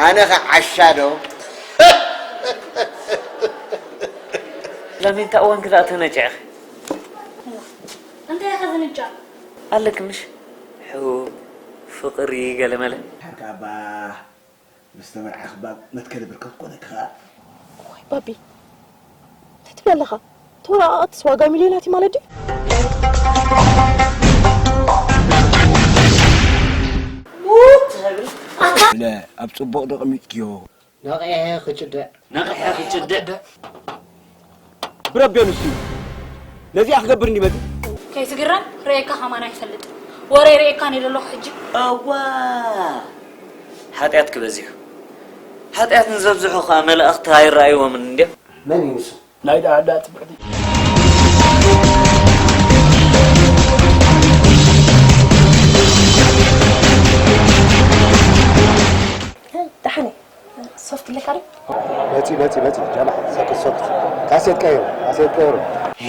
ኣነ ኸ ዓሻ ዶ? ላሚንታ እዋን ክዳእ ተነጭዐ። እንታይ ኢኻ ዝንጫ? ኣለክ ምሽ? ሕቡብ፣ ፍቕሪ፣ ገለመለ። ሓቃ እባ ምስ ተመርዓኺ እባ መትከሊ ብርኮት ኮነኪ ኸኣ። እዋይ ባቢ፣ እንታይ ትብል ኣለኻ? እቲ ወረቓቕትስ ዋጋ ሚልዮናት እዩ ማለት ድዩ? ሙት ትብል። ኣታ ብለ ኣብ ጽቡቕ ዶ ኣቐሚጥክዮ? ነቒሐ ክጭድዕ። ነቒሐ ክጭድዕ። ብረቢ ኣንስትዩ ነዚኣ ክገብር እንዲመጽእ። ከይትግረም ርእየካ ከማን ኣይፈልጥን። ወረ ርእየካ እየ ዘለኹ ሕጂ። እዋ! ሓጢኣትኪ በዚሑ። ሓጢኣት ንዘብዝሑ ኸኣ መላእኽቲ ኣይረኣይዎምን እንድዮም። መን እዩ ንሱ? ናይ ደኣ ደኣ ጽብቕቲ። ደሓነይ፣ ሶፍት ኣለካ ዶ? መጺ፣ መጺ፣ መጺ፣ ጃምዓ፣ ሰክት፣ ሰክት። ካሴት ቀይሩ፣ ካሴት ቀይሩ።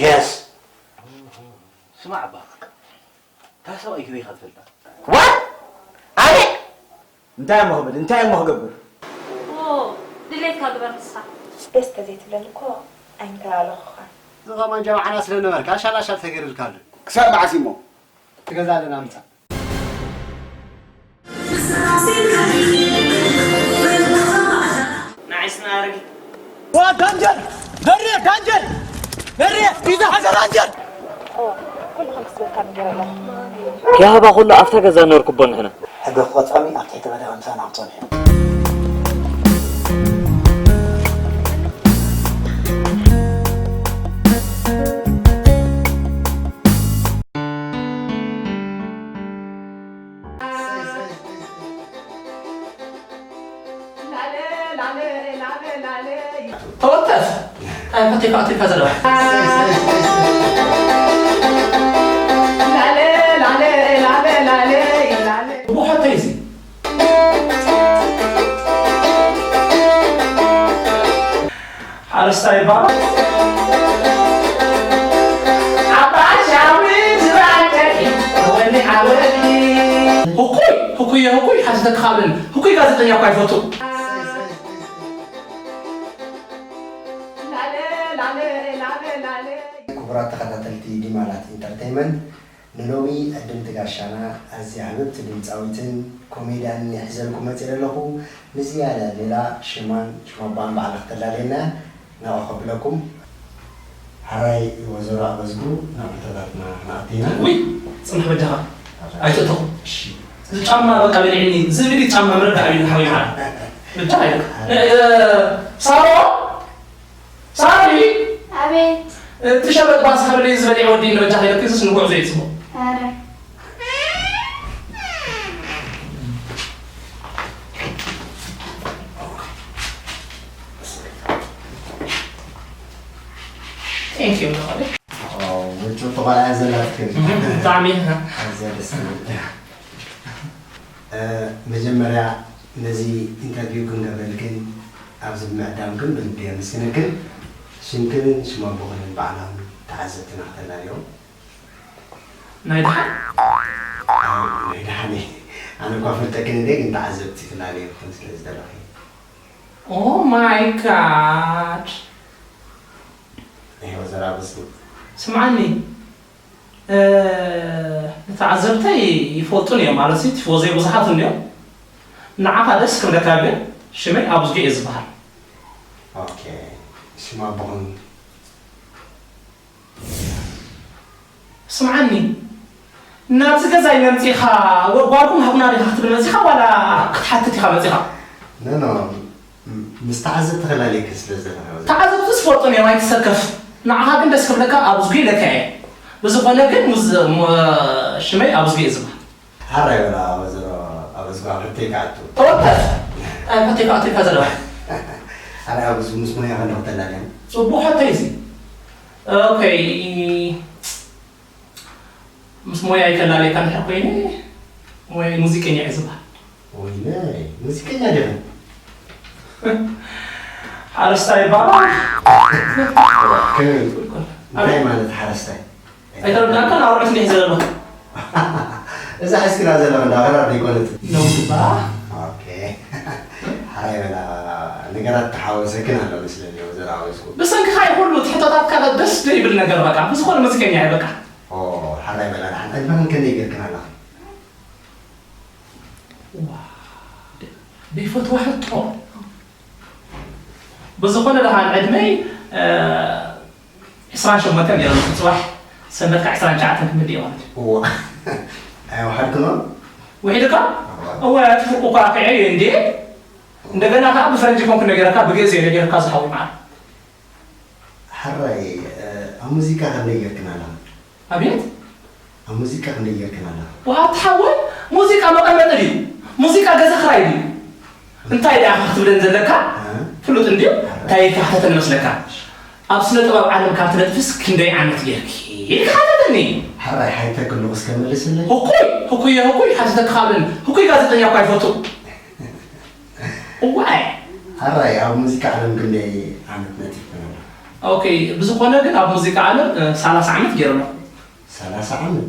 የስ። ስማዕ እባ፣ እታ ሰብኣይ ከመይ ኢኻ ትፈልጣ? ዋት? ኣነ? እንታይ እሞ ክብል? እንታይ እሞ ክገብር? ኦ፣ ድሌትካ ግበር ንስኻ። ደስ ተዘይትብለኒ እኮ ኣይምተላለኹኻን። እዚ ኸማን ጃምዓና ስለ ነበርካ፣ ሻል ኣሻል ተገይሩልካ ኣሎ። ክሳብ መዓስ እሞ? ትገዛለና ምጻእ። ንዓይስ ንኣረጊት። ዋ፣ ዳንጀር! በሬ፣ ዳንጀር! በሬ፣ ሒዛ ሓዘ ዳንጀር! ኩሉ ከም ክስበካ ነገር ኣለኹ። ያህባ ኩሉ ኣብታ ገዛ ነርኩቦ ንሕና። ሕጊ ክቐጽዖም እዩ፣ ኣብ ትሕቲ ቀደም ምሳና ክጸንሑ እዮም። ተወተፍ። እንታይ ፈቲካ፣ ፈቲካ ዘለዋ? ብሓተይ እዚ ሓረስታይ ይበሃል። ዓባሻዊ ዝባን ከፊ ወኒ ዓወዲ። ህኩይ፣ ህኩየ ህኩይ፣ ሓቲተካ ካብለኒ። ህኩይ ጋዜጠኛ እኳ ይፈቱ። ክቡራት ተኸታተልቲ ዲማላት ኢንተርተይመንት፣ ንሎሚ ዕድምቲ ጋሻና ኣዝያ ህብብቲ ድምጻዊትን ኮሜድያንን እየ ሒዘልኩም መጺአ ዘለኹ። ንዝያዳ ሌላ ሽማን ሽሞባን ባዕላ ክተላልየና ናብኣ ከብለኩም። ሕራይ ወይዘሮ ኣበዝጉ ናብ ሕቶታትና ክንኣቱ ኢና። ውይ፣ ጽንሕ በጃኻ። ኣይተእተኹ። እሺ። እዚ ጫማ በቃ በሊዕኒ። ዝብል ጫማ ምርዳእ እዩ ሓወይ መዓር። በጃኻ ኢለካ። እ፣ ሳሮ? ሳሪ! ኣቤት። እቲ ሸበጥ ባስ ሓብለይ ዝበልዕ ወዲ ንበጃ ከይረኪ እዚስ ንጉዕዞ እዩ ጽቡቕ። ኣረ። Thank you፣ መቐለ። ዋው፣ ምቹ ተባላ ዘላትክን። ብጣዕሚ። ኣዝያ ደስ ትብል። እ፣ መጀመርያ ነዚ ኢንተርቪው ክንገብረልክን ኣብዚ ብምዕዳምክን ብልቢ የመስግነክን። ሽምክንን ሽም ኣቦኽንን ባዕሎም ተዓዘብትና ከተላልዮም። ናይ ደሓን? ኣይ፣ ናይ ደሓን እየ። ኣነ እኳ ፈልጠክን እንደ ግን ተዓዘብቲ ክላለየኩም ስለ ዝደለኹ። Oh my God። እሄ ወዘራ ብስም። ስምዓኒ፣ እ፣ ንተዓዘብተይ ይፈልጡን እዮም፣ ማለት ሲ ቲፎዘይ ብዙሓት እንድዮም። ንዓኻ ደስ ክብለካ ግን ሽመይ ኣብዝጊ እየ ዝበሃል። ኦኬ፣ ሽም ኣቦኹም? ስምዓኒ፣ ናብዚ ገዛይ መምጺኻ፣ ወ-፣ ጓልኩም ሃቡና ዲኻ ክትብል መጺኻ ዋላ ክትሓትት ኢኻ መጺኻ? ኖ፣ ኖ፣ ም-፣ ምስ ተዓዘብቲ ክላለየኪ ስለ ዝደለኹ። ተዓዘብቲ ዝፈልጡን እዮም፣ ኣይትሰከፍ። ንዓኻ ግን ደስ ክብለካ ኣብዝጊ ኢለካ እየ። ብዝኾነ ግን ሙዝ-፣ ሙ-፣ ሽመይ ኣብዝጊ እየ ዝበሃል። ሓራይ በላ ወይዘሮ ኣበዝጓ፣ ኣብ ሕቶይ ክኣቱ። ተወከፍ። ኣብ ሕቶይ ክኣቱ ኢልካ ዘለኻ። ኣረ፣ ኣብዚ ምስ ሞያ ከለኹ ተላልዮም። ጽቡቕ ሕቶይ እዚ። ኦኬ። ምስ ሞያ ኣይከላልየካ እንድሕር ኮይነ፣ ሞያይ ሙዚቀኛ እየ ዝበሃል። ወይነይ፣ ሙዚቀኛ ዲኻ? ሓረስታይ ይበሃል። ከመይ? እንታይ ማለት ሓረስታይ? ኣይተረዳእካን? ኣርዑት እንዲሕ ዘሎ። እዛ ሒዝክላ ዘለኻ እንዳ ኣኸራር ዘይኮነት? ነው እባ። ኦኬ። ሓራይ በላ፣ ነገራት ተሓወሰክን ኣሎ መስለኒ ወይዘሮ ኣወዝኩ። ብሰንክኻ ይኹሉ ትሕቶታትካ ደስ ደይብል ነገር በቃ ብዝኾነ ሙዚቀኛ እየ በቃ። ኦ ሓራይ በላ፣ ደሓን ዕድመኽን ከመይ ጌርክን ኣለኽን? ዋ፣ ደይፈትዋ ሕቶ። ብዝኾነ ደሓን ዕድመይ ዕስራን ሸሞንተን ገይሮም ጽባሕ ሰንበት ከዓ ዕስራን ትሽዓተን ክምልእ እየ ማለት እዩ። እዋ ኣይወሓድክኖ? ውሒድካ? እወ እቲ ፍርቂ እኳ ኣኺዐ እየ እንዴ። እንደገና ከዓ ብፈረንጂ ኮንኩ ነጊረካ ብግእዝ እየ ነጊረካ ዝሓወይ መዓር። ሕራይ ኣብ ሙዚቃ ከመይ ጌርክን ኣለኽን? ኣቤት ኣብ ሙዚቃ ክንደይ ጌርክን ኣለኽን? ዋው ኣታ ሓወይ ሙዚቃ መቐመጢ ድዩ? ሙዚቃ ገዛ ክራይ ድዩ? እንታይ ደኣ ኢኻ ክትብለኒ ዘለካ? ፍሉጥ እንድዩ እንታይ ኢልካ ሕተተኒ መስለካ? ኣብ ስነ ጥበብ ዓለም ካብ ትነጥፍስ ክንደይ ዓመት ጌርኪ ኢልካ ሓተተኒ። ሕራይ ሓይተክሉ እስከ መልስለይ። ህኩይ ህኩየ ህኩይ ሓቲተካ ብለኒ ህኩይ ጋዜጠኛ እኳ ይፈቱ። እዋይ ሕራይ ኣብ ሙዚቃ ዓለም ክንደይ ዓመት ነጢፍክን ኣለኽን? ኦኬ ብዝኾነ ግን ኣብ ሙዚቃ ዓለም ሰላሳ ዓመት ጌረ ኣለኹ። ሰላሳ ዓመት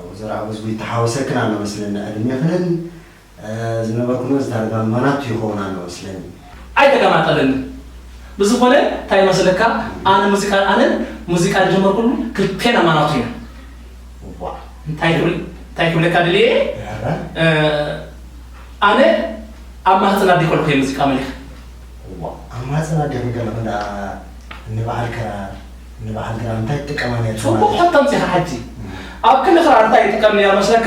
ወይዘሮ ኣበዝጉ ይተሓወሰክን ኣሎ መስለኒ ዕድሜኽንን ዝነበርክኖ ዳርጋ ማናቱ ይኸውን ኣሎ መስለኒ። ኣይተቀማጠለንን። ብዝኾነ እንታይ ይመስለካ ኣነ ሙዚቃ ኣነ ሙዚቃ ዝጀመርኩሉ ክልቴና ማናቱ ኢና። ዋእ እንታይ ክብል እንታይ ክብለካ ደልየ እየ ኧረ ኣነ ኣብ ማህፀን ኣደይ ከለኹ እየ ሙዚቃ መሊኸ። ዋእ ኣብ ማህፀን ኣደይ ክንከለኹ ደኣ ንበዓል ክራር ንበዓል ክራር እንታይ ትጥቀማ ነርኪ ማለት እዩ? ፅቡቕ ሕቶ ኣምፂኻ ሕጂ። ኣብ ክንዲ ክራር እንታይ ይጥቀም ነይረ መስለካ?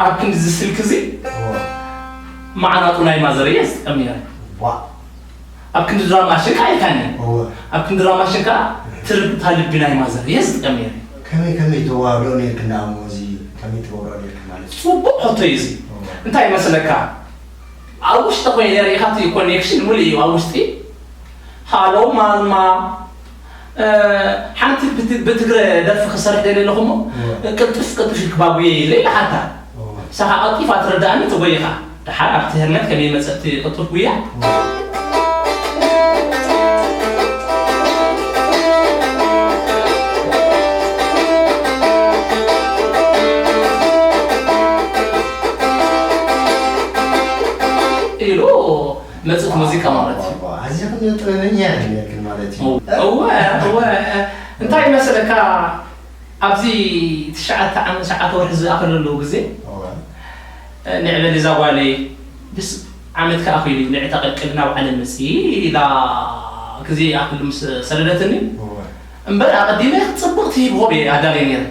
ኣብ ክንዲ እዚ ስልኪ እዚ እወ መዓናጡ ናይ ማዘር እየ ዝጥቀም ነይረ። ዋእ ኣብ ክንዲ ድራም ማሽን ከዓ ኢልካኒ። እወ ኣብ ክንዲ ድራም ማሽን ከዓ ትርታ ልቢ ናይ ማዘር እየ ዝጥቀም ነይረ። ከመይ ከመይ ተዋህልኦ ነይርክን ደኣ እሞ እዚ ከመይ ትገብርኦ ነይርክን ማለት እዩ? ፅቡቕ ሕቶ እዩ እዚ። እንታይ ይመስለካ ኣብ ውሽጢ ኮይነ ሪኢኻ እቲ ኮኔክሽን ሙሉእ እዩ ኣብ ውሽጢ ሃሎ ማማ ሓንቲ ብትግረ ደርፊ ክሰርሕ ደልየ ኣለኹ እሞ ቅልጥፍ ቅልጥፍ ኢልኪ ባጉየ ኢለ ኢለ ሓታ ንሳኻ ቀልጢፋ ትርድኣኒ ትጎይኻ ደሓር ኣብቲ ህርመት ከመይ መፀ እቲ ቅልጡፍ ጉያ ኢሉ መፅእ ሙዚቃ ማለት እዩ። ኣዚኹም ጥበበኛ ኢኽን ነርክን ማለት እዩ። እወ እወ እንታይ ይመስለካ ኣብዚ ትሽዓተ ዓመት ትሽዓተ ወርሒ ዝኣኸለሉ ግዜ ንዕበል እዛ ጓለይ ብስ ዓመት ከኣ ኺሉ ንዕታ ቀልቅል ናብ ዓለም መፂ ኢላ ግዜ ይኣኽል ምስ ሰደደትኒ እምበር ኣቐዲመ ጽብቕቲ ሂብሆብ እየ ኣዳልየ ነይረ።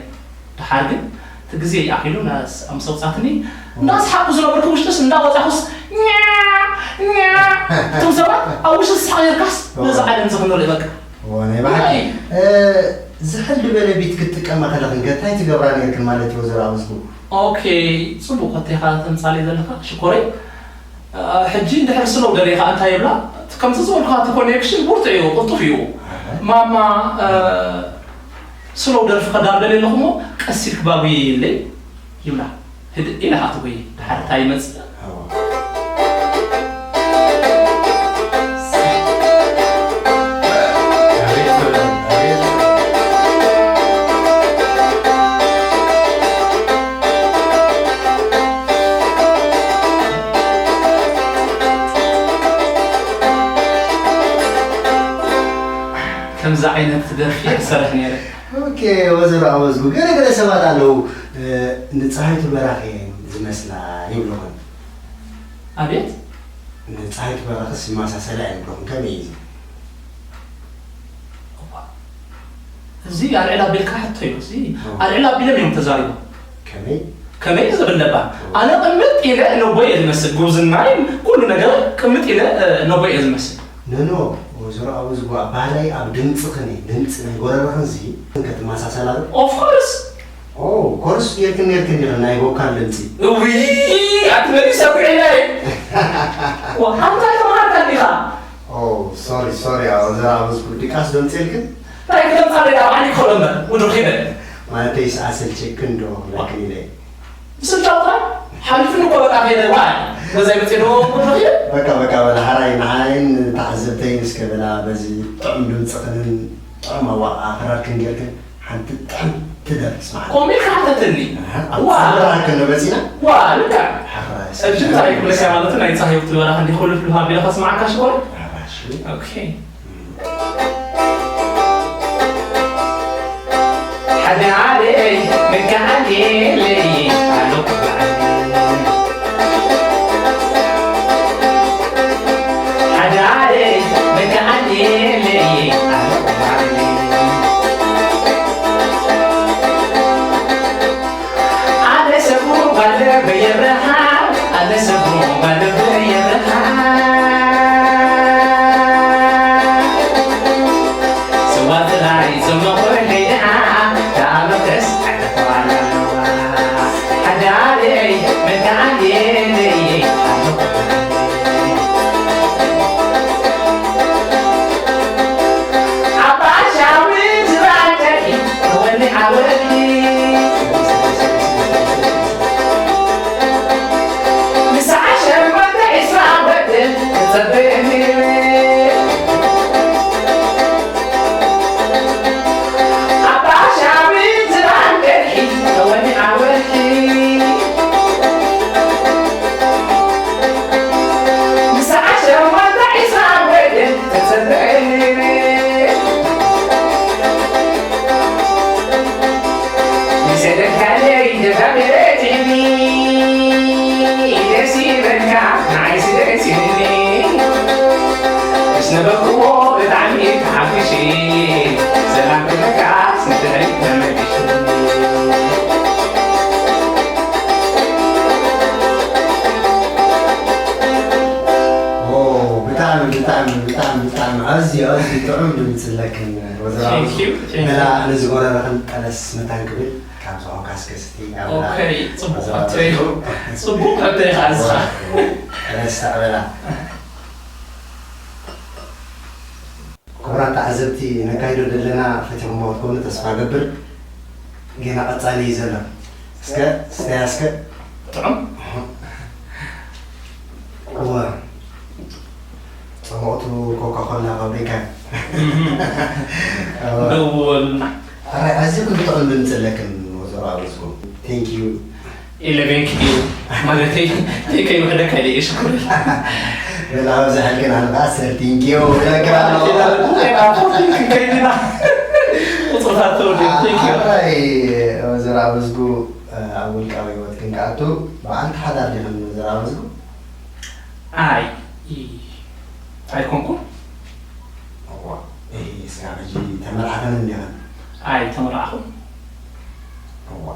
ደሓር ግን እቲ ግዜ ይኣኺሉ ምስ ኣውጻትኒ እንዳስሓቕኩ ዝነበርኩ ውሽጥስ እንዳወጻኹስ ኛ ኛ እቶም ሰባት ኣብ ውሽጢ ዝስሓቕ ነርካስ ነዚ ዓለም እዚ ክንርኢ በቃ ናይ በሓቂ ዝሕል ዝበለ ቢት ክትጥቀማ ከለኽን ከ እንታይ ትገብራ ነርክን ማለት እዩ ወይዘሮ ኣበዝጉ? ኦኬ ጽቡቕ ኮቴኻ ተምጻለይ ዘለኻ ሽኮረይ ሕጂ እንድሕር ስለው ደሊኻ እንታይ ይብላ ከምዚ ዝበልኩኻ እቲ ኮኔክሽን ብርቱዕ እዩ ቅልጡፍ እዩ ማማ ስለው ደርፊ ከዳርደል ኣለኹ እሞ ቀስ ኢልክ ባጉየየለይ ይብላ ህድእ ኢላ ከዓ ትጎይ ድሓር እንታይ ይመፅእ ከምዚ ዓይነት ደርፊ እየ ዝሰርሕ ነይረ። ኦኬ ወይዘሮ ኣወዝጉ፣ ገለ ገለ ሰባት ኣለዉ ንፀሃይቱ በራኺ እየን ዝመስላ ይብሉኽን። ኣቤት? ንፀሃይቱ በራኺስ ይመሳሰላ እየን ይብሉኽን፣ ከመይ እዩ እዚ? እዚ ኣልዕል ኣቢልካ ሕቶ እዩ። እዚ ኣልዕል ኣቢሎም እዮም ተዛሪቦም። ከመይ? ከመይ ዝብል ነባር ኣነ ቅምጥ ኢለ ነቦ እየ ዝመስል፣ ጉብዝናይ ኩሉ ነገር ቅምጥ ኢለ ነቦ እየ ዝመስል። ኖኖ ወይዘሮ ኣወዝጉ ኣባህላይ ኣብ ድምፅኽን እዩ፣ ድምፂ ናይ ጎረርኽን ሲ ከትመሳሰላ ዶ? Of course! ኦ ኮርስ ጌርክን ኔርክን ዲኽን ናይ ቮካል ድምፂ? እውይ ኣቲ መሊሰ ጉዒለ እየ። ኣንታይ ተምሃርካ እንዲኻ? ኦ ሶሪ ሶሪ ወይዘሮ ኣወዝጉ ድቃስ ዶ ኣምፅኤልክን? እንታይ ክተምፃለይ ደኣ ባዕሊ ክኸዶ እምበር ውድርኺ በል። ማለተይስ ኣሰልቸክን ዶ ክብለክን ኢለ እየ። ብስልቻው ጥራይ ሓሊፉኒ እኮ በቃ ከይደ ዋይ ገዛይ መፅየ ዶ ውድርኺ በል። በቃ በቃ በላ ሓራይ ንዓይን ንተዓዘብተይን እስከ በላ በዚ ጥዑም ድምፅኽንን ጥዑም ኣዋቕዓ ክራርክን ጌርክን ሓንቲ ጥዕምቲ ደርፊ ስማዕ። ከምኡ ኢልካ ሓተተኒ። ኣብ ዋ! ጽምብራ ክንበጺና? ዋ፣ ልክዕ። ሓራይ። ሕጂ እንታይ ክብለካ ማለት ናይ ጻሂ ትበላ ክንዲ ኩሉ ፍልሃ ቢላ ከስማዓካ ሽኮር? ሓራሽ። ኦኬ። ሓደ ዓደይ መከዓልየለይ ኣሎ ሓደ ዓደይ መከዓልየለይ ኣሎ ኣነ ሰቡ ባለ በየረሃ ኣነ ሰቡ ባለ በየረሃ ስዋ ጥራይ ጽመቑለይ ደኣ ደኣ መኸስ ኣይተተዋለዋ ሓዳረይ መተዓልየለይ ኣባሻዊ ዝራቀይ ተወኒ ዓወዲ ምሳዓ ሸርባተ ዒስራ ወድን ክጸብእኒ ኣባሻዊ ዝራቀይ ተወኒ ዓወዲ ብጣዕሚ ብጣዕሚ ብጣዕሚ ብጣዕሚ ኣዝዩ ኣዝዩ ጥዑም ድምፂ ኣለክን ወዘራብ መላ ንዝጎረረኽን ጠለስ መታን ክብል ካብ ዝኾንካ እስከ ስቲ ጽቡቅ ጽቡቅ ቀጥታ ኢኻ ዝኻ ጠለስ ኣዕበላ ክቡራት ተዓዘብቲ ነካይዶ ዘለና ፈቲኹሞ ክትኮኑ ተስፋ ገብር። ጌና ቀጻሊ እዩ ዘሎ። እስከ ስተያ እስከ ጥዑም እወ ጸሞቱ ኮካ ኮላ ፋብሪካ ደወል ኣራይ ኣዝዩ ክብጥዑ ንምጽለክን ወዘሮ ኣበዝኩም ቴንክ ዩ ኢለቤንክ እዩ ማለተይ ከይውሕደካ ኢለ እየ ሽኩር በላ ኣብዝሐልክን ኣነ ከዓ ሰር ቴንኪዩ ክነግር ኣለኹ ከይድና ቁፅርታት ተወዲኡ ቴንኪዩ ኣራይ ወዘሮ ኣበዝጉ ኣብ ውልቃዊ ህይወትክን ክኣቱ በዓልቲ ሓዳር ዲኽን ወዘሮ ኣበዝጉ ኣይ ኣይኮንኩን እዋ እስካ ሕጂ ተመርዓኸን እንዲኸን ኣይ ተመርዓኹን እዋ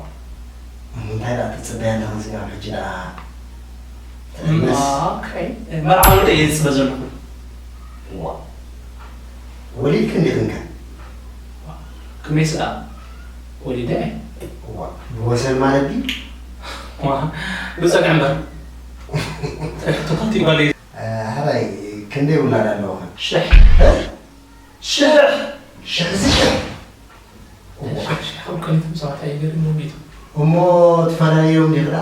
እንታይ ደኣ ትፅበያ ኣለኻ እዚኣ ሕጂ ደኣ መርዓ ወደ እየ ዝፅበ ዘለኹ እዋ ወሊድክ እንዲኽንከ ከመይስ ደኣ ወሊደ እዋ ብወሰን ማለት ድዩ ብፀግዒ እምበር ተኸቲ ጓል ሕራይ ክንደይ ውላድ ኣለውኻ ሽሕ ሽሕ ሽሕ ዝሽሕ ከልከሊቶም ሰባት ኣይገርም ሞጌቱ እሞ ትፈላለዮም ዲኽዳ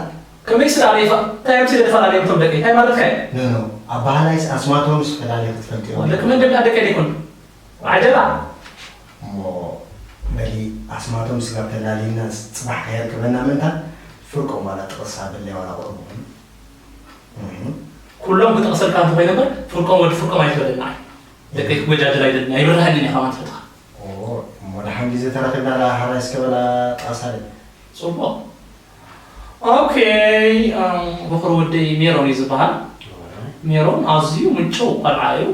ከመይ ስለ ኣበይኻ እንታይ እዮም ስለ ተፈላለዮም ቶም ደቀይ እንታይ ማለትካ እዩ ኖ ኖ ኣባህላይስ ኣስማቶም ዝፈላለዩ ክትፈልጥዮ ደቂ መን ደብዳ ደቀይ ደይኮኑ ዓጀባ እሞ በሊ ኣስማቶም ስጋብ ተላሊና ፅባሕ ከየርክበና ምንታ ፍርቆም ዋላ ጥቕስ ሃበለይ ዋላ ቁርቡ ኩሎም ክጠቕሰልካ እንተኾይነ እምበር ፍርቆም ወዲ ፍርቆም ኣይትበለና ደቀይ ክጎጃጀል ኣይደለና ይብርሃኒ ኢኻ ማንትፈትኻ እሞ ደሓን ግዜ ተረኺብና ዳ ሓራይ እስከ በላ ጥቐሳለ ፅቡቕ ኦኬ በኹር ወደይ ሜሮን እዩ ዝበሃል ሜሮን ኣዝዩ ምጭው ቆልዓ እዩ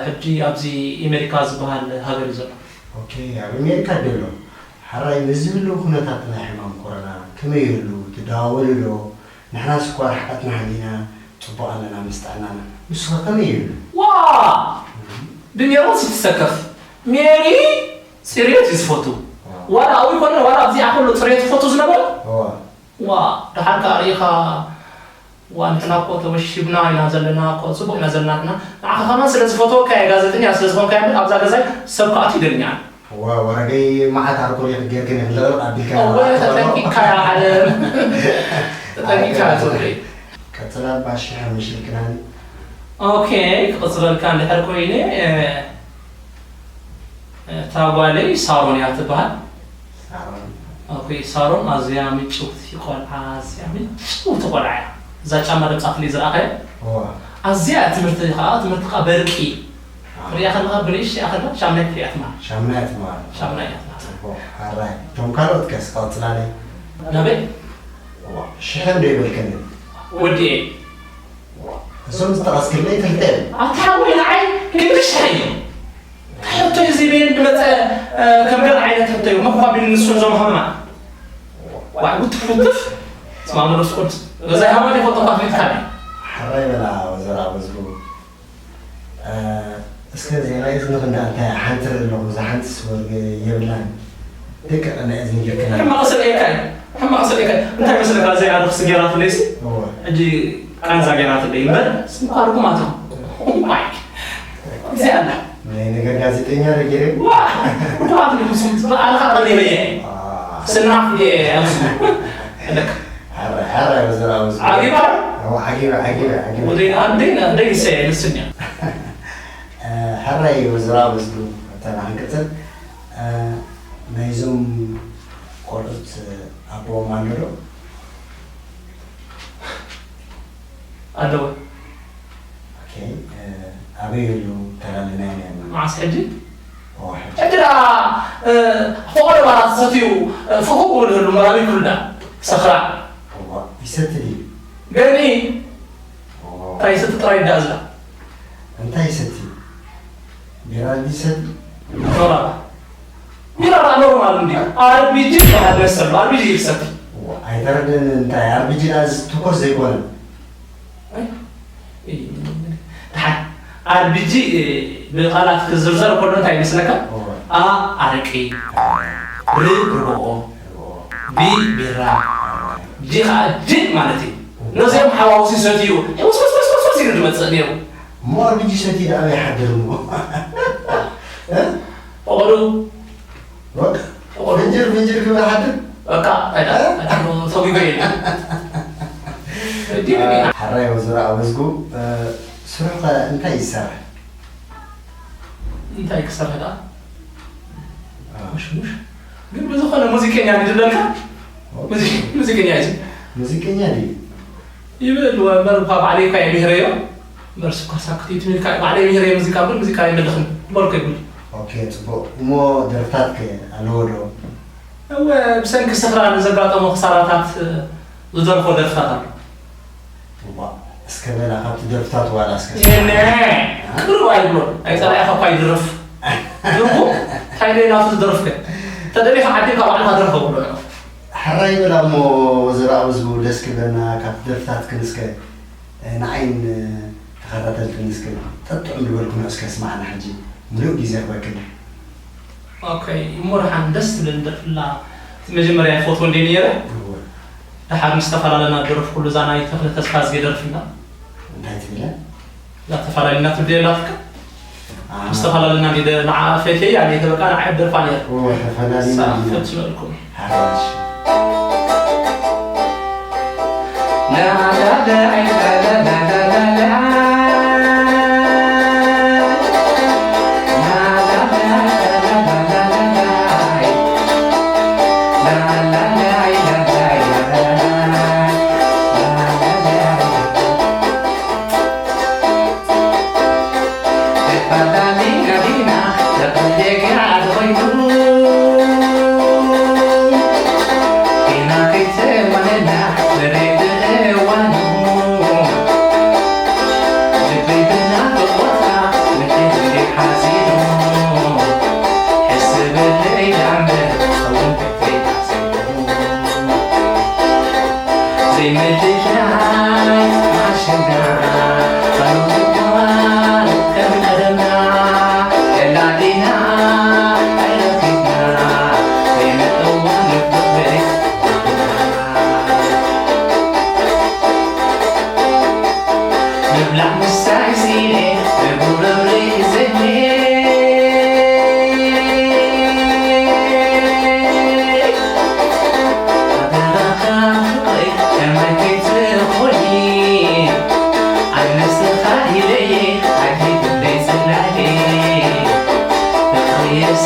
ሕጂ ኣብዚ ኤሜሪካ ዝበሃል ሃገር እዩ ዘሎ ኦኬ ኣብ ኣሜሪካ ደሎ ሓራይ ንዝህልው ኩነታት ናይ ሕማም ኮሮና ከመይ ይህሉ ትደዋወሉ ዶ ንሕናስ እኳ ርሕቀትና ሃሊና ጽቡቕ ኣለና ምስ ጥዕናና ንስኸ ከመይ ይህሉ ዋ ብሜሮን ስትሰከፍ ሜሪ ፅርየት እዩ ዝፈቱ ዋላ ኣብኡ ይኮነ ዋላ ኣብዚኣ ኩሉ ፅርየት ዝፈቱ ዝነበረ እዋ ዋ ደሓር ከዓ ርኢኻ ዋ ንሕና እኮ ተወሺብና ኢና ዘለና እኮ ፅቡቅ ኢና ዘለና ንሕና ንዓኻ ከማን ስለ ዝፈተወካ እየ ጋዜጠኛ ስለ ዝኾንካ እምበር ኣብዛ ገዛይ ሰብ ክኣቱ ይደልኛ ዋ ወረገይ መዓት ኣልኮል ይኽገርክን ይኽልቕልቕ ኣቢልካ እወ ተጠንቂቅካ ያ ዓለም ተጠንቂቅካ ያ ፅቡቅ እዩ ቀፅላ ባሽሕ ምሽልክናኒ ኦኬ ክቅፅለልካ እንድሕር ኮይነ እታ ጓለይ ሳሮን እያ ትበሃል። ሳሮን። ኦኬ፣ ሳሮን ኣዝያ ምጭውቲ ቆልዓ፣ ኣዝያ ምጭውቲ ቆልዓ እያ። እዛ ጫማ ደምጻትለይ ዝረኣኻያ? እዋ። ኣዝያ ትምህርቲ ኸኣ፣ ትምህርቲ ኸኣ በርቂ። ኣዎ። ክትሪኣ ከለኻ ብንእሽተይ እያ ከላ፣ ሻምናይ ክፍሊ እያ ትመሃር። ሻምናይ እያ ትመሃር። ሻምናይ እያ ትመሃር። ጽቡቕ። ሓራይ። እቶም ካልኦት ከስ ቀጽላለይ? ናበይ? እዋ። ሽሕን ዶ ይበልከኒ? ወዲኤ። እዞም ዝጠቐስክለይ ክልተ እዮም። ኣታ ሓወይ ንዓይ ክንዲ ሽሕ እዮም። ሕቶይ እዚ በየን ዝመጸ፣ እ፣ ከም ገለ ዓይነት ሕቶ እዩ። መኳ ቢሉ ንሱ እዞም ሃማ። ዋይ ውትፍ ውትፍ። ስማ መንፈስ ቅዱስ። ገዛይ ሃማ ይፈልጦ ካፍሊት ካለ። ሓራይ በላ ወዘራ በዝቡ። እ፣ እስከ ዜና እዝኒ ክንዳ እንታይ ሓንቲ ርኢ ኣለኹ። እዛ ሓንቲስ ወርቂ የብላን። ደቂ ቀና እዝኒ ጌርክና። ሕማቕ ስለ እየካ እዩ። ሕማቕ ስለ እየካ እዩ። እንታይ መስለካ እዚኣ ርኽሲ ጌራትለይሲ? እወ። ሕጂ ቃንዛ ጌራትለይ እምበር ስንኳር እኮ ማለት ነው። ኦ ማይ። እዚኣ ኣላ። ናይ ነገር ጋዜጠኛ ዶ ጌረ? ዋ! ብድባት ንጉስ ኣልኻ ቀሊበየ። ዋ። ስናፍ እየ። ኣለካ። ሓረ፣ ሓረ፣ ወዘራ፣ ወዘራ። ዓጊባ? እወ፣ ዓጊባ፣ ዓጊባ፣ ዓጊባ። ወደይ ኣደይ፣ ኣደይ ይሰየ፣ ንስኛ። እ፣ ሕራይ ወዘራ በዝሉ፣ እተና ክንቅጽል፣ እ፣ ናይዞም ቆልዑት ኣቦኦም ኣሎ ዶ? ኣለዎ። ኦኬ፣ እ፣ ኣበይ ይህሉ ተላለናዮ ነይርና? መዓስ ሕጂ? እዎ፣ ሕጂ። ሕጂ ደኣ፣ እ፣ ፈቐዶ ባራት ሰትዩ፣ እ፣ ፍኹ ክብል ይህሉ መራቢ ይብሉ ደኣ። ሰኽራ። እዎ፣ ይሰቲ ድዩ? ገኒ። እዎ። እንታይ ይሰቲ ጥራይ ደኣ ዝላ? እንታይ ይሰቲ? ቢራ ድዩ ይሰቲ? ኖራ። ቢራ ደኣ ኖርማል እንዲ። ኣር ቢ ጂ ይበሃል መሰሉ። ኣር ቢ ጂ ይሰቲ። እዎ፣ ኣይተረደን እንታይ ኣር ቢ ጂ ደኣ ዝትኮስ ዘይኮነ። ኣይ፣ እይ፣ ደሓን። ኣር ቢ ጂ፣ እ፣ ብቃላት ክዝርዘር ከሎ እንታይ ይመስለካ? እዎ። ኣ፣ ኣረቂ። ር፣ ርጎኦ። ርጎኦ። ቢ፣ ቢራ። ጂ ኸዓ ጅን ማለት እዩ። ነዚኦም ሓዋውሲ ሰትዩ፣ ውስ፣ ውስ፣ ውስ፣ ውስ፣ ውስ ኢሉ ዝመጽእ ነይሩ። እሞ ኣር ቢ ጂ ሰትዩ ደኣ ይሓድር እሞ። እ? ፈቐዱ። በቃ። ፈቐዱ። ፍንጅር፣ ፍንጅር ክብል ሓድር። በቃ፣ ኣይዳ፣ ኣይዳ፣ ሰጒጎ የለ። እ፣ ሓራይ ወዘራ ኣበዝጉ፣ እ፣ ስራሕ ከ እንታይ ይሰርሕ? እንታይ ክሰርሕ ደኣ? አ። ሙሽ፣ ሙሽ። ግን ብዝኾነ ሙዚቀኛ ድዩ ዝብለልካ? ኦኬ። ሙዚ-፣ ሙዚቀኛ እዩ። ሙዚቀኛ ድዩ? ይብል፣ ወ-፣ እምበር እኳ ባዕለይ እኳ እየ ምሂረዮ። እምበር ስኳር ሳክት እዩ ትብል ኢልካ፣ ባዕለይ ምሂረዮ ሙዚቃ፣ ግን ሙዚቃ ኣይምልኽን። እምበር እኮ ይብል። ኦኬ፣ ጽቡቕ። እሞ ደርፍታት ከ ኣለዎ ዶ? እወ፣ ብሰንኪ ስኽራ ንዘጋጠሞ ክሳራታት ዝደርፎ ደርፍታት ኣሎ። እዋ፣ እስከ በላ ካብቲ ደርፍታት ዋላ እስከ የለ፣ ስማ። ቅርብ ኣይብሎን። ኣይጸላኢኻ እኳ ይድርፍ። ድርፉ፣ እንታይ ደይ ናቱ ዝደርፍከ? ተደሊኻ ዓዲልካ ባዕልኻ ድረፎ ብሎ እዮም። ሕራይ በላ እሞ፣ ወዘራ ኣብዚ ደስ ክብለና፣ ካብቲ ደርፍታት ክንስከ፣ ንዓይን ተኸታተልትን እስከ ጠጥዑም ዝበልኩኖ እስከ ስማዕና ሕጂ፣ ምሉእ ግዜ ክበክል። ኦኬ፣ እሞ ደሓን ደስ ትብለኒ ደርፍላ። እቲ መጀመርያ ይፈትዎ እንደ ነይረ፣ እወ። ደሓር ምስ ተፈላለና ዝደረፍኩሉ እዛ ናይ ተኽለ ተስፋዝጌ ደርፍላ። እንታይ ትብለ? እዛ ተፈላለና ትብል የላትካ? ኣሃ። ምስ ተፈላለና እንደ ንዓ ፈትየያ፣ እንደ በቃ ንዓ ደርፋ ነይረ። እወ፣ ተፈላለና እሳ እንደ ፈትነልኩም። ሓራሽ።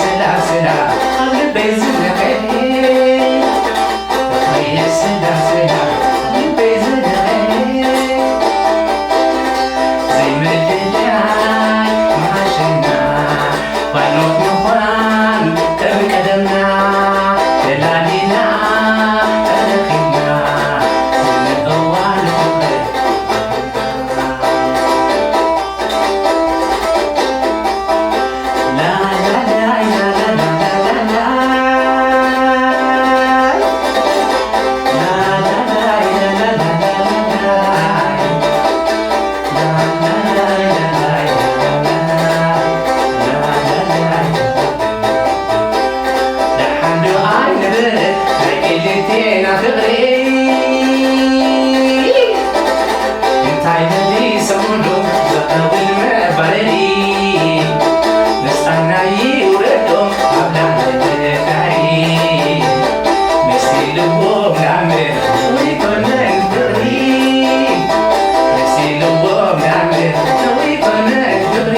ሰላም ሰላም ኣብ ልበይ ዝነቐ ፍቕርየ ሰላም ሰላም ኣብ ልበይ ዝነቐ ዘይምልላይ ምሓሸና ባኖት ምዃን ከም ቀደምና ተላሊና ተረኺብና ስነ እዋን ፍቕሪ ደሓን ዶ ኣይነበረ ናይ ክልቴና ፍቕሪ እንታይ መሊሰምሉ ዘቐብል መባረሪ ምስጣና ይውረዶ ኣብ ላዕሊ ፈጣሪ መሲልዎም ዳምር ዘይኮነን ፍቕሪ መሲልዎም ዳምር ዘይኮነን ፍቕሪ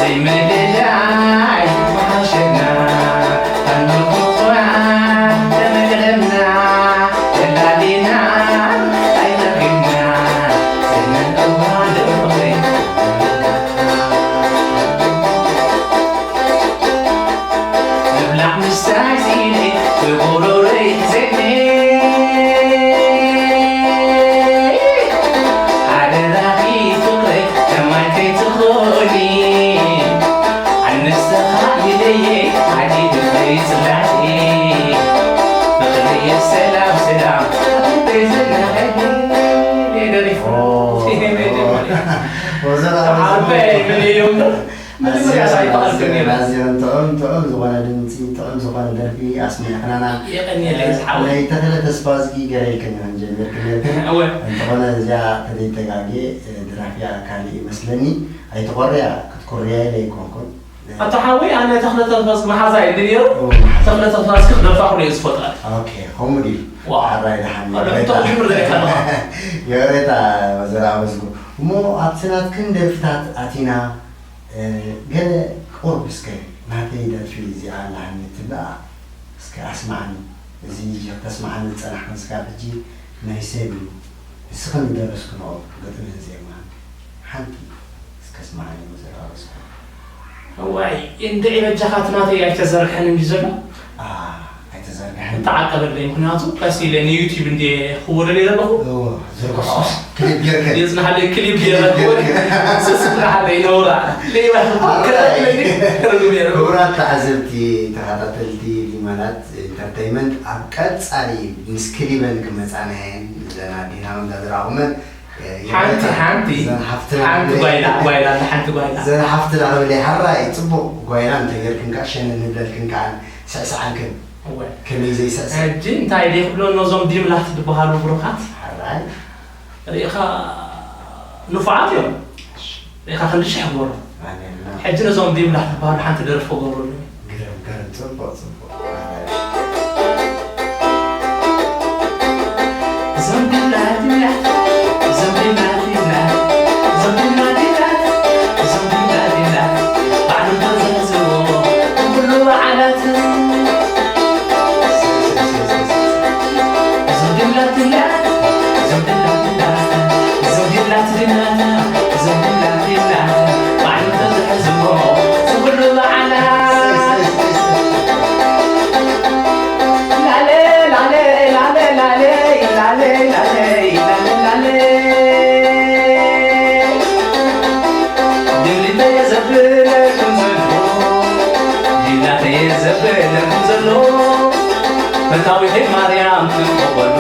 ዘይምልላይ ምሓሸና ኣንድኹ እኳ ተመሊቕና ተላሊና ኣይጠፊእና ስነ እዋን ፍቕሪ ምብላዕ ምስታይ ስኢነ ብጉሮሮይ ሒዘኒ ሓደራኺ ፍቕረይ ከማይ ከይትኾኒ ኣነስተኻ ኢለየ ዓዲ ድረይ ጽላቴ ፍቕረየ ሰላም ሰላም ፍቕረይ ዝነቐለ ደሪፉ ወዘራ ዓበይ ምን እዩ መጀመርያ ሳይበሃልኩም ነይሩ ኣዝዮም ጥዑም ጥዑም ዝኾነ ድምፂ ጥዑም ዝኾነ ደርፊ ኣስሚዕኽናና የቐንየለይ ዝሓወይ ናይ ተኽለ ተስፋዝጊ ገለ ኢልክኒ ጀሚርክ ነርክን እወ እንተኾነ እዚኣ ተዘይተጋጌ ደራፊያ ካልእ ይመስለኒ ኣይትኾርያ ክትኮርያ ኢለ ኣይኮንኩን ኣቶ ሓወይ ኣነ ተኽለ ተስፋዝጊ መሓዛ እዩ ነይሩ ተኽለ ተስፋዝጊ ክደርፋ ኩሉ እየ ዝፈጥራ ኦኬ ከምኡ ድዩ ዋው ሓራይ ደሓን ኣሎ ይቕሬታ። እንተኹ ጅምር ደሪኻ ኣለኻ የቕሬታ ወዘራ ኣበዝጉ እሞ ኣብቲ ናትክን ደርፍታት ኣቲና ገለ ቁሩብ እስከ ናተይ ደርፊ እዚኣ ኣላሃኒ ትብላ እስከ ኣስማዓኒ። እዚ ሕጂ ክተስማዓኒ ዝጸናሕክን ስጋብ ሕጂ ናይ ሰብ እዩ። ንስኽን ዝደረስክንኦ ግጥምን ዜማን ሓንቲ እስከ ኣስማዓኒ መዘራረስኩ። እዋይ እንድዒ በጃኻ እቲ ናተይ ኣይተዘርግሐን እንድዩ ዘሎ። ኣይተዘርግሐን። ተዓቀበለይ ምኽንያቱ ቀስ ኢለ ንዩቲብ እንድየ ክወደለይ ዘለኹ። እዎ፣ ዝርግሖ ክሊፕ ጌርክን። የጽናሓለይ ክሊፕ ጌረ ክወድ ስስናሓለይ ነውራ ሌባ ከታተለኒ ረዱ ጌረ። ክቡራት ተዓዘብቲ ተኸታተልቲ ዲማላት ኢንተርተይመንት ኣብ ቀጻሊ ምስ ክሊበን ክመጻና እየን። እዘን ኣዴና መጋዝራ ቁመን ሓንቲ ሓንቲ ሓንቲ ጓይላ ጓይላ ሓንቲ ጓይላ ዘን ሓፍትና ክብለይ ሓራይ ጽቡቕ ጓይላ እንተገርክን ከዓ ሸነን ንብለልክን ከዓ ስዕስዓልክን እወ ከመይ ዘይስዕስዕ ሕጂ እንታይ ደይ ክብሎ ነዞም ዲምላክ ዝበሃሉ ብሩኻት ሓራይ ርኢኻ ንፉዓት እዮም ርኢኻ ክንዲ ሽሕ ግበሩ ኣሜንና ሕጂ ነዞም ዲምላክ ዝበሃሉ ሓንቲ ደርፊ ክገብሩሉ ግርም ገርም ጽቡቕ ጽቡቕ ሓራይ እዞም ዲምላክ ዲምላክ እዞም ዲምላክ ዲምላክ እዞም ዲምላክ ዲምላክ እዞም ዲምላክ ዲምላክ ባዕሎም ተዘህዝዎ ኩሉ በዓላት እዞም ድላት ድላት እዞም ድላት ድላት እዞም ድላት ድላት እዞም ድላት ድላት ባዕሉ ተዝሕዝዎ ዝብሉ በዓላት ላለ ላለ ላለ ላለ ላለ ላለ ላለ ላለ ድብልለየ ዘብለኩም ዘሎ ድላተየ ዘብለኩም ዘሎ ፈታዊተይ ማርያም ትንቆበሉ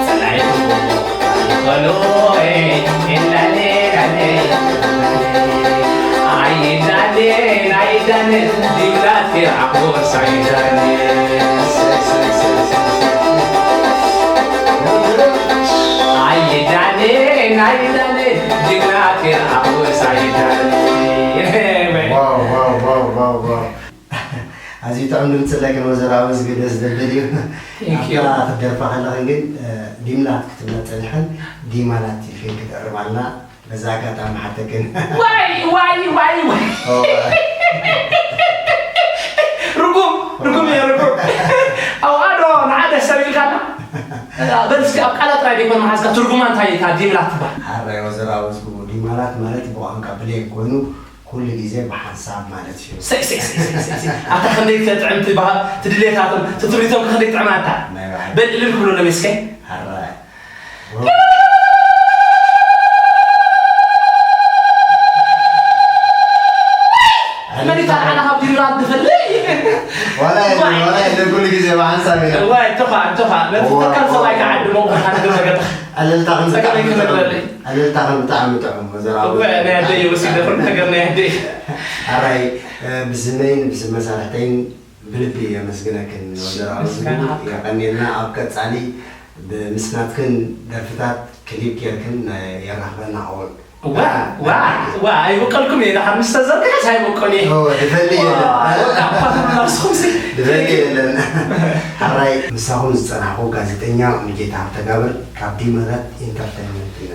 ጸላይቱ በሎ ኤላሌ ላሌ ኣይዳሌ ኣይዳነ ድብላት የርዓቦ ሳይዳነ ኣይዳነ ኣይዳነ ድብላት የርዓቦ ሳይዳነ ኣዝዩ ጥዑም ድምፂ ኣለክን ወይዘሮ ኣበዝጊ ደስ ዘብል እዩ ኣብታ ክትደርፋ ከለኽን ግን ዲምላክ ክትብላ ፀኒሐን ዲማላት ኢልክን ክትዕርባልና በዛ ኣጋጣሚ ሓተክን ዋይ ዋይ ዋይ ዋይ ኦ፣ ርጉም ርጉም እየ ርጉም ኣዋዶ ንዓደ ሰብ ኢልካና በልስኪ ኣብ ቃላት ጥራይ ደይኮን መሓዝካ ትርጉማ እንታይ እታ ዲምላ ትበሃል ሓራይ ወዘራዊ ዝግቡ ዲማላት ማለት ብቋንቋ ብሌን ኮይኑ ኩሉ ግዜ ብሓንሳብ ማለት እዩ። ሰይ ሰይ ሰይ ሰይ ሰይ ሰይ ኣታ ክንደይ ተጥዕም ትበሃል ትድሌታቶም ትትሪቶም ክንደይ ጥዕማታ ናይ ባሕሪ በል እልል ክብሎ ለሜስከ ሓራይ መኒታ ንዓና ካብ ዲምላ ትፈልይ ዋላ የለ ዋላ የለ ኩሉ ግዜ ብሓንሳብ ኢና ዋይ ተፋ ተፋ ነፍተካል ሰብኣይ ከዓዲ መቑ ሓንቲ መገታ ዕልልታኽን ጸገመይ ብጣዕሚ ጥዑም ክነግረለይ ዕልልታኽን ብጣዕሚ ጥዑም ወዘራዊ ወይ ናይ ኣደይ ወሲደ ኩሉ ነገር ናይ ኣደይ ሓራይ እ፣ ብስመይን ብስም መሳርሕተይን ብልቢ የመስግነክን ወዘራዊ ምስጋና ሃብካ። የቐንየልና ኣብ ቀጻሊ ብምስናትክን ደርፍታት ክሊፕ ጌርክን እ፣ የራኽበና ኣወል ዋ ዋ ዋ ኣይበቀልኩም እየ ደሓር ምስ ተዘርግሐስ ኣይበቀሉ እየ ኦ፣ ድፈሊ የለን ኣባትኩም ሲ ድፈሊ የለን ሓራይ ምሳኹም ዝጸናሕኩ ጋዜጠኛ ሙሉጌታ ሃብተጋብር ካብ ዲመረት ኢንተርቴይንመንት ኢና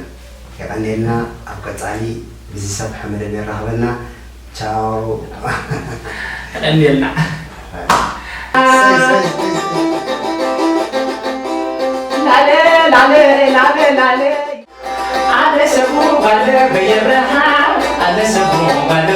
የቐንየልና ኣብ ቀጻሊ ብዝሰፍሐ መደብ የራኽበና ቻው ቀንየልና ሰይ፣ ሰይ፣ ሰይ። ላለ ላለ ላለ ላለ ኣነ ሰቡ ባለ በየረሃ ኣነ ሰቡ ባለ